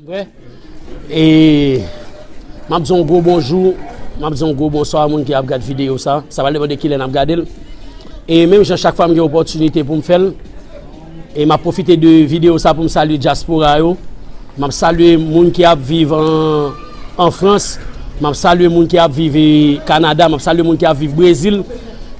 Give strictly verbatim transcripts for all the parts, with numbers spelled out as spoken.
Vre. E m ap di yon gwo bonjou, m ap di yon gwo bonswa moun ki ap gad videyo sa. Sa pral depann de kilè n ap gade l. E menm jan chak fwa m gen opòtinite pou m fè l, e m ap pwofite de videyo sa pou m salye dyaspora yo. M ap salye moun ki ap viv an, an Frans. M ap salye moun ki ap viv, e, Kanada. M ap salye moun ki ap viv Brezil.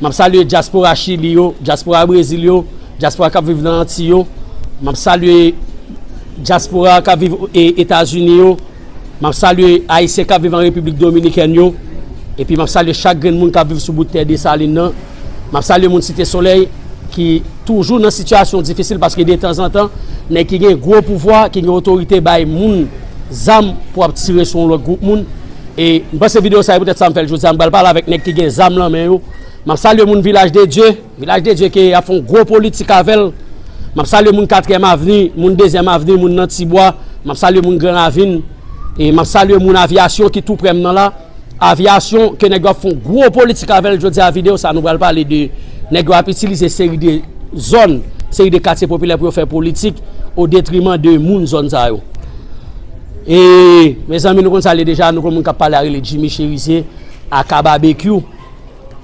M ap salye dyaspora Chili yo, dyaspora Brezil yo, dyaspora k ap viv nan Antiy yo. M ap salye dyaspora k ap viv, e, Etazini yo. M ap salye Ayisyen k ap viv an Repiblik Dominikèn yo. Epi m ap salye chak grenn moun k ap viv sou bout tè Desalin nan. M ap salye moun Site Solèy ki toujou nan sitiyasyon difisil, paske detanzantan, nèg ki gen gwo pouvwa, ki gen otorite bay moun zam pou ap tire sou yon lòt gwoup moun. E m panse videyo sa a, poutèt sa m fè l jodi a, m pral pale avèk nèg ki gen zam nan men yo. M ap salye moun Vilaj de Dye, Vilaj de Dye ke y ap fè yon gwo politik avè l. M ap salye moun Katriyèm Avni, moun Dezyèm Avni, moun nan Tibwa. M ap salye moun Gran Ravin. E m ap salye moun Avyasyon ki tou prè m nan la. Avyasyon ke nèg yo ap fè yon gwo politik avè l jodi a. Videyo sa a, nou pral pale de nèg yo ap itilize seri de zòn, seri de katye popilè pou yo fè politik o detriman de moun zòn sa yo. E, mezanmi, nou konn sa l ye deja, nou konn moun k ap pale a rele Jimmy Cherizier, aka Babekyou.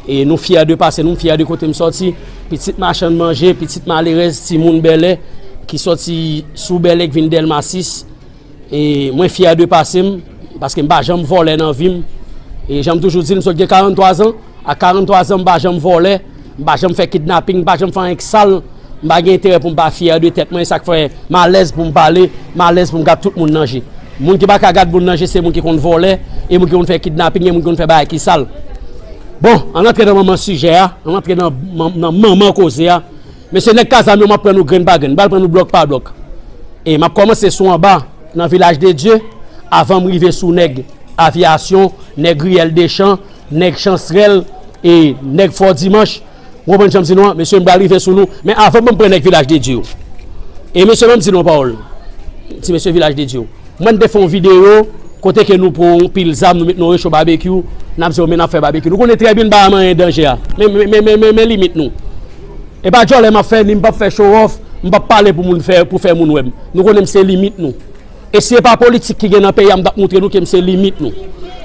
E nou fyè de pase nou, m fyè de kote m sòti. Pitit machann manje, pitit malerèz, timoun Bèlè, ki sòti sou Bèlè, k vin Dèlma sis. E mwen fyè de pase m, paske m pa janm vòlè nan vi m. E jan m toujou di l, m sot gen karannntwa zan. A karannntwa zan, m pa janm vòlè, m pa janm fè kidnaping, m pa janm fè anyen k sal. M pa gen enterè pou m pa fyè de tèt mwen, e sa k fè m alèz pou m pale, m alèz pou m gad tout moun nan je. Moun ki pa ka gad moun nan je, se moun ki konn vòlè, e moun ki konn fè kidnaping, e moun ki konn fè bagay ki sal. Bon, ann antre nan manman sijè a, ann antre nan, nan manman koze a. Mesye, nèg k a zam yo, m ap pran nou grenn pa grenn, m pral pran nou blòk pa blòk. E m ap kòmanse sou anba, nan Vilaj de Dye, avan m rive sou nèg Avyasyon, nèg Riyèl Dechan, nèg Chansrèl, e nèg Fò Dimanch. Ou konprann jan m di nou an? Mesye, m pral rive sou nou. Men avan, ban m pran nèg Vilaj de Dye yo. E mesye, ban m di nou yon pawòl. Ti mesye Vilaj de Dye yo. Mwen, m te fè yon videyo kote ke nou pran yon pil zam, nou met nan recho Babekyou, n ap di yo, men n ap fè babekyou. Nou konnen trè byen n pa anyen danje a. Men, men, men, men, men, men limit nou. E pa djòlè m ap fè, ni m p ap fè show off, m p ap pale pou moun fè, pou fè moun wè m. Nou konnen m se limit nou. E si e pa politik ki gen nan peyi a, m t ap montre nou ke m se limit nou.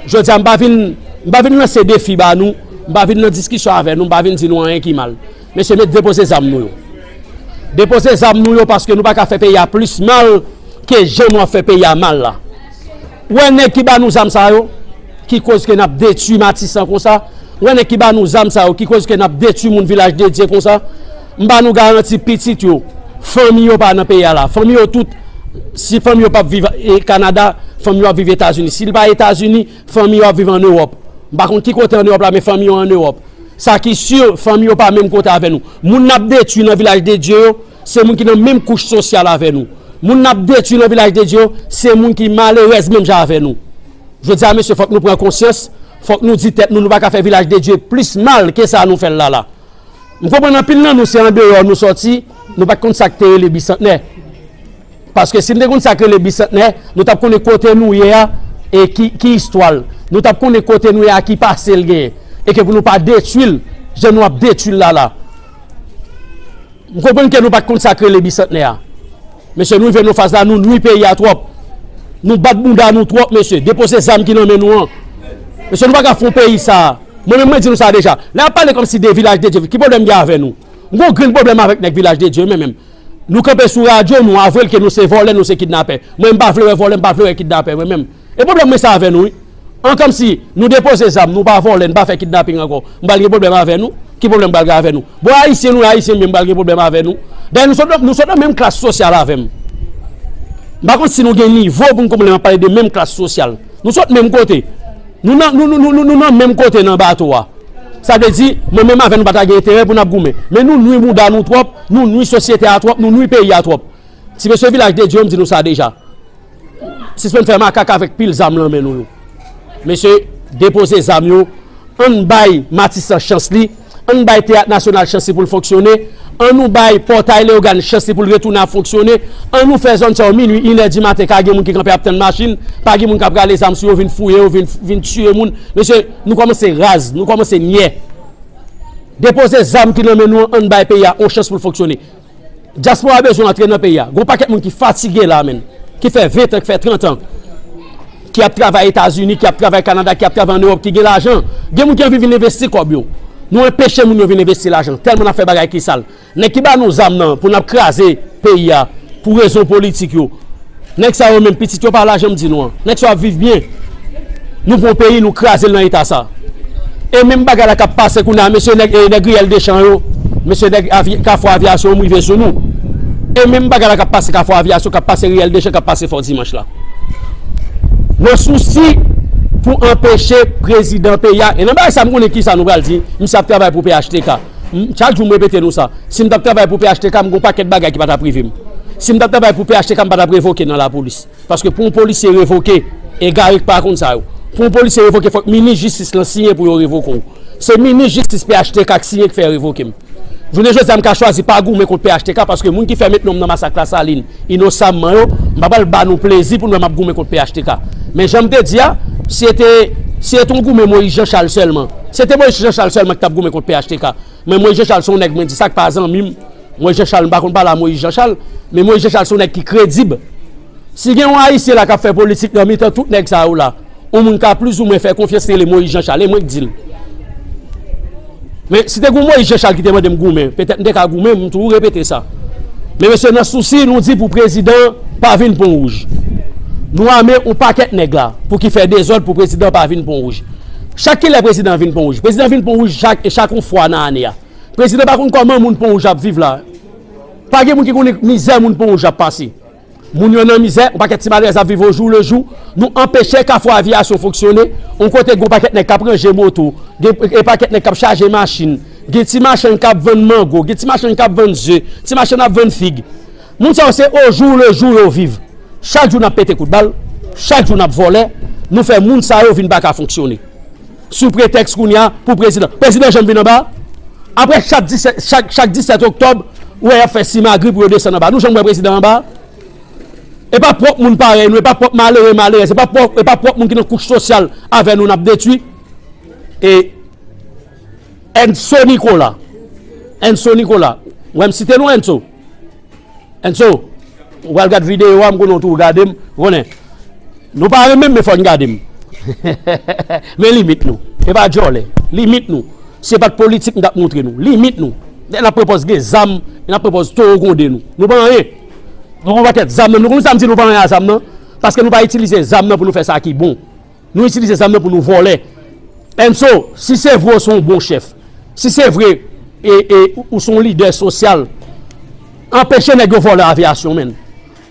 Jodi a, m pa vin, m pa vin lanse defi ba nou, m pa vin nan diskisyon avè nou, m pa vin di nou anyen ki mal. Mesye, met depoze zam nou yo. Depoze zam nou yo, paske nou pa ka fè peyi a plis mal ke jan nou ap fè peyi a mal la. Ou wè nèg ki ba nou zam sa yo, ki koz ke n ap detwi Matisan konsa, ou wè nèg ki ba nou zam sa yo, ki koz ke n ap detwi moun Vilaj de Dye konsa, m ba nou garanti pitit yo, fanmi yo pa nan peyi a la. Fanmi yo tout, si fanmi yo p ap viv, e, Kanada, fanmi yo ap viv Etazini. Si l pa Etazini, fanmi yo ap viv ann Ewòp. M pa konn ki kote ann Ewòp la, men fanmi yo ann Ewòp. Sa ki si, fanmi yo pa menm kote avè nou. Moun n ap detwi nan Vilaj de Dye yo, se moun ki nan menm kouch sosyal avè nou. Moun n ap detwi nan Vilaj de Dye yo, se moun ki malerèz menm jan avè nou. Jodi a, mesye, fòk nou pran konsyans, fòk nou di tèt nou, nou pa ka fè Vilaj de Dye plis mal ke sa nou fè l la la. M konprann anpil nan nou se andeyò nou sòti, nou pa t konn sa k te rele Bisantnè. Paske si n te konn sa k rele Bisantnè, nou t ap konnen kote nou ye a, e ki, ki istwa l. Nou t ap konnen kote nou ye a, ki pase l genyen. E ke pou nou pa detwi l, jan nou ap detwi l la la. M konprann ke nou pa t konn sa k rele Bisantnè a. Mesye, nou rive nan faz la, nou nwi peyi a twòp. Nou bat bounda nou twòp, mesye. Depoze zam ki nan men nou an. Mesye, nou pa ka fè yon peyi sa. Mwen menm, mwen di nou sa deja. Lè y ap pale kòmsi de Vilaj de Dye, ki pwoblèm gen avè nou? M gon grenn pwoblèm avèk nèg Vilaj de Dye, men menm. Nou kanpe sou radyo, nou avwe l ke nou se vòlè, nou se kidnapè. Mwen, m pa vle wè vòlè, m pa vle wè kidnapè, mwen menm. E pwoblèm mwen sa avè nou, wi. An kòmsi, nou depoze zam, nou pa vòlè, nou pa fè kidnaping ankò. M pral gen pwoblèm avè nou? Ki pwoblèm m pral gen avè nou? Bon, Ayisyen nou ye, Ayisyen m ye, m pral gen pwoblèm avè nou? Dayè, nou sot, nou sot nan menm klas sosyal avè m. M pa konn si nou gen nivo pou n konprann lè m ap pale de menm klas sosyal. Nou sot menm kote. Nou nan, nou, nou, nou, nou, nou nan menm kote nan bato a. Sa vle di, mwen menm avè nou pa ta gen enterè pou n ap goumen. Men nou nwi bounda nou twòp, nou nwi sosyete a twòp, nou nwi peyi a twòp. Ti mesye Vilaj de Dye, m di nou sa deja. Sispann fè makak avèk pil zam nan men nou yo. Mesye, depoze zam yo. Ann bay Matisan chans li. Ann bay Teyat Nasyonal chans li pou l fonksyone. An nou bay Pòtay Leyogàn chans li pou l retounen ap fonksyone. An nou fè zòn sa yo minui, inè di maten, ka gen moun ki kanpe ap tann machin. Pa gen moun k ap rale zam sou yo, vin fouye yo, vin, vin tiye moun. Mesye, nou kòmanse raz, nou kòmanse nyè. Depoze zam ki nan men nou an, ann bay peyi a yon chans pou l fonksyone. Dyaspora bezwen antre nan peyi a. Gon pakèt moun ki fatige la, menn. ki fè ven tan, ki fè trant an, ki ap travay Etazini, ki ap travay Kanada, ki ap travay ann Ewòp, ki gen lajan. Gen moun ki anvi vin envesti kòb yo. Nou anpeche moun yo vin envesti lajan. Tèlman n ap fè bagay ki sal. Nèg ki ba nou zam nan pou n ap kraze peyi a pou rezon politik yo. Nèg sa yo menm, pitit yo pa la, jan m di nou an. Nèg sa yo ap viv byen. Nou pran peyi, nou kraze l nan eta sa. E menm bagay la k ap pase kounye a, mesye nèg, e nèg Riyèl Dechan yo, mesye nèg avi-, Kafou Aviyasyon yo rive sou nou. E menm bagay la k ap pase Kafou Aviyasyon, k ap pase Riyèl Dechan, k ap pase Fò Dimanch la. Nan sousi pou anpeche prezidan peyi a, e nan bagay sa m konnen kisa nou pral di, misye ap travay pou P H T K. M, chak jou m repete nou sa. Si m t ap travay pou P H T K, m gon pakèt bagay ki pa t ap rive m. Si m t ap travay pou P H T K, m pa t ap revoke nan lapolis. Paske pou yon polisye revoke, egare k pa konn sa yo. Pou yon polisye revoke, fòk minis jistis lan siyen pou yo revoke w. Se minis jistis P H T K k siyen k fè revoke m. Jounen jodi a, m ka chwazi pa goumen kont P H T K paske moun ki fè met non m nan masak Lasalin, inosamman yo, m pa pral ba nou plezi pou nou wè m ap goumen kont P H T K. Men jan m te di a, si se te, si se te yon goumen Moyiz Janchal sèlman, si se te Moyiz Janchal sèlman ki t ap goumen kont P H T K, men Moyiz Janchal se yon nèg mwen di sa k pa zanmi m. Moyiz Janchal, m pa konn pale a Moyiz Janchal, men Moyiz Janchal se yon nèg ki kredib. Si gen yon Ayisyen la k ap fè politik nan mitan tout nèg sa yo la, yon moun ka plizoumwen fè konfyans li rele Moyiz Janchal, e mwen k di l. Men si te gen yon Moyiz Janchal ki te mande m goumen, petèt m te ka goumen, m toujou repete sa. Men mesye, nan sousi nou di pou prezidan pa vin Pon Wouj. Nou ame yon pakèt nèg la pou ki fè dezòd pou prezidan pa vin Pon Wouj. Chak kilè prezidan vin Pon Wouj? Prezidan vin Pon Wouj chak, chak yon fwa nan ane a. Prezidan pa konn kòman moun Pon Wouj ap viv la. Pa gen moun ki konnen mizè moun Pon Wouj ap pase. Moun yo nan mizè, yon pakèt ti malerèz ap viv au jour le jour. Nou anpeche Kafou Aviyasyon fonksyone, yon kote gon pakèt nèg k ap ranje moto, gen e pakèt nèg k ap chaje machin, gen ti machann k ap vann mango, gen ti machann k ap vann ze, ti machann ap vann fig. Moun sa yo se au jour le jour yo viv. Chak jou n ap pete kout bal, chak jou n ap vòlè, nou fè moun sa yo vin pa ka fonksyone. Sou pretèks kounye a pou prezidan. Prezidan janm vin anba? Apre chak disèt, chak, chak disèt oktòb, ou wè y ap fè simagri pou yo desann anba. Nou janm wè prezidan anba? E pa pwòp moun parèy nou, e pa pwòp malere, malerèz, e pa pwòp, e pa pwòp moun ki nan kouch sosyal avè nou n ap detwi. E Enso Nicolas. Enso Nicolas. Ou wè m site non, Enso? Enso, ou pral gad videyo a, m konnen w tou gade m, ou konnen. Nou pa renmen m, men fò n gade m. Men limit nou. E pa djòlè. Limit nou. Si se pa t politik, m t ap montre nou. Limit nou. Lè n ap pran pòz gen zam, lè n ap pran pòz towo gwonde nou. Nou pa anyen. Nou gon pakèt zam nan. Nou konn sa m di nou pa anyen a zam nan? Paske nou pa itilize zam nan pou nou fè sa ki bon. Nou itilize zam nan pou nou vòlè. Enso, si se vre w se yon bon chèf, si se vre e, e, ou se yon lidè sosyal, anpeche nèg yo vòlè aviyasyon, menn.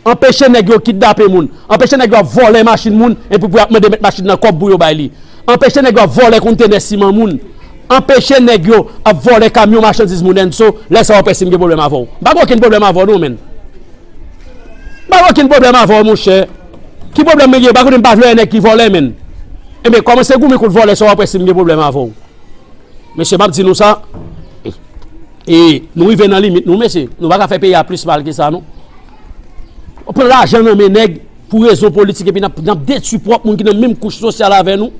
Anpeche nèg yo kidnape moun. Anpeche nèg yo ap vòlè machin moun epi pou y ap mande mèt machin nan kòb pou yo bay li. Anpeche nèg yo ap vòlè kontenè siman moun. Anpeche nèg yo ap vòlè kamyon machandiz moun, Enso. Lè sa w ap wè si m gen pwoblèm avè w. M pa gen okenn pwoblèm avè w non, menn. M pa gen okenn pwoblèm avè w, monchè. Ki pwoblèm mwen gen? Pa konnen m pa vle wè nèg ki vòlè, menn. Enben, kòmanse goumen kont vòlè sa w ap wè si m gen pwoblèm avè w. Mesye, m ap di nou sa. E nou rive nan limit nou, mesye. Nou pa ka fè peyi a plis mal ke sa, non. Ou pran lajan nan men nèg pou rezon politik epi n ap, n ap detwi pwòp moun ki nan menm kouch sosyal avè nou.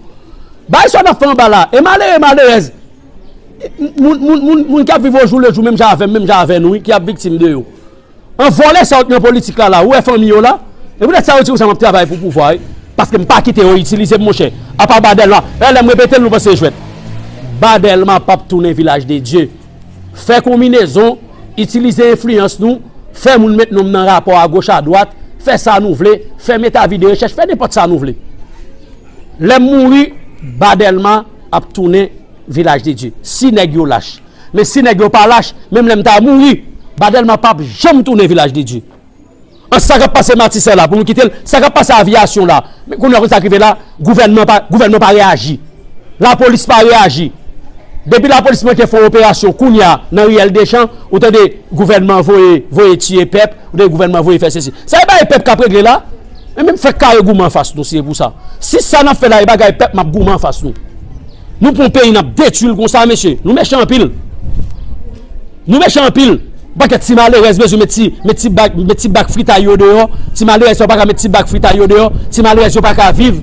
Bagay sa n ap fè anba la. E malere, malerèz. Moun, moun, moun, moun k ap viv au jour le jour, menm jan avè m, menm jan avè nou, wi, ki ap viktim de yo. An vòlè sa yo k nan politik la, la, ou wè fanmi yo la? E poutèt sa yo di konsa m ap travay pou pouvwa, wi. Paske m pa kite yo itilize m, monchè. Apa ba Dèlma. E lè m repete l, nou panse jwèt. Ba Dèlma p ap tounen Vilaj de Dye. Fè konbinezon, itilize enfliyans nou, fè moun met non m nan rapò agoch adwat, fè sa nou vle, fè meta vi de rechèch, fè nenpòt sa nou vle. Lè m mouri, Ba Dèlma ap tounen Vilaj de Dye. Si nèg yo lach. Men si nèg yo pa lach, menm lè m ta mouri, Ba Dèlma p ap janm tounen Vilaj de Dye. An sa k ap pase Matisè la, pou nou kite l, sa k ap pase aviyasyon la, men kounye a konn sa k rive la, gouvènman pa, gouvènman pa reyaji. Lapolis pa reyaji. Depi lapolis manke fè yon operasyon, kounye a, nan riyèl Dechan, ou tande gouvènman voye, voye tiye pèp, ou tande gouvènman voye fè sesi. Sa e bagay pèp k ap regle la? Men menm fèk kare goumen anfas nou, si e pou sa. Si sa n ap fè la e bagay pèp, m ap goumen anfas nou. Nou pran yon peyi, n ap detwi l konsa, mesye. Nou mechan anpil. Nou mechan anpil. Yon pakèt ti malerèz bezwen met ti, met ti bak, met ti bak fritay yo deyò. Ti malerèz yo pa ka met ti bak fritay yo deyò. Ti malerèz yo pa ka viv.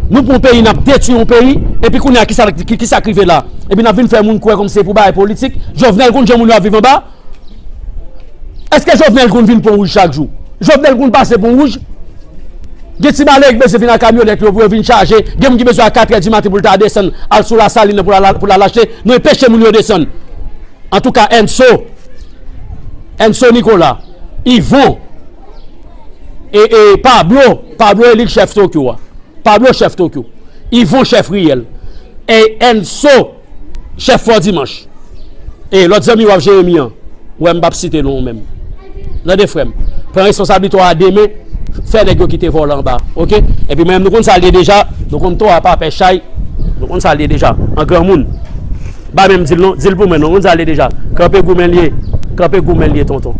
Nou pran yon peyi, n ap detwi yon peyi. Epi kounye a, kisa, ki, kisa k rive la? Epi n ap vin fè moun kwè kòmsi se pou bagay politik. Jovenel konn jan moun yo ap viv anba? Èske Jovenel konn vin Pon Wouj chak jou? Jovenel konn pase pou wouj. Gen ti malere ki bezwen vin ak kamyonèt yo pou yo vin chaje. Gen moun ki bezwen a katrè di maten pou l ta desann al sou Lasalin nan pou l al, pou l al achte. Nou enpeche moun yo desann. Antouka, Enso, Enso Nicolas, Yvon, e, e Pablo, Pablo e li k chèf Tokyo a. Pablo chèf Tokyo. Yvon chèf Riyèl. E Enso chèf Fò Dimanch. E lòt zanmi w ap Jeremi an, wè m p ap site non w menm. Tande frè m. Pran responsablite w a demen, fè nèg yo kite vòlè anba, oke? Epi mwen menm nou konn sa l ye deja, nou konn to a pa pè chay, nou konn sa l ye deja. An granmoun. Ba menm di l non, di l pou mwen non, konn sa l ye deja. Kanpe goumen l ye, kanpe goumen l ye tonton.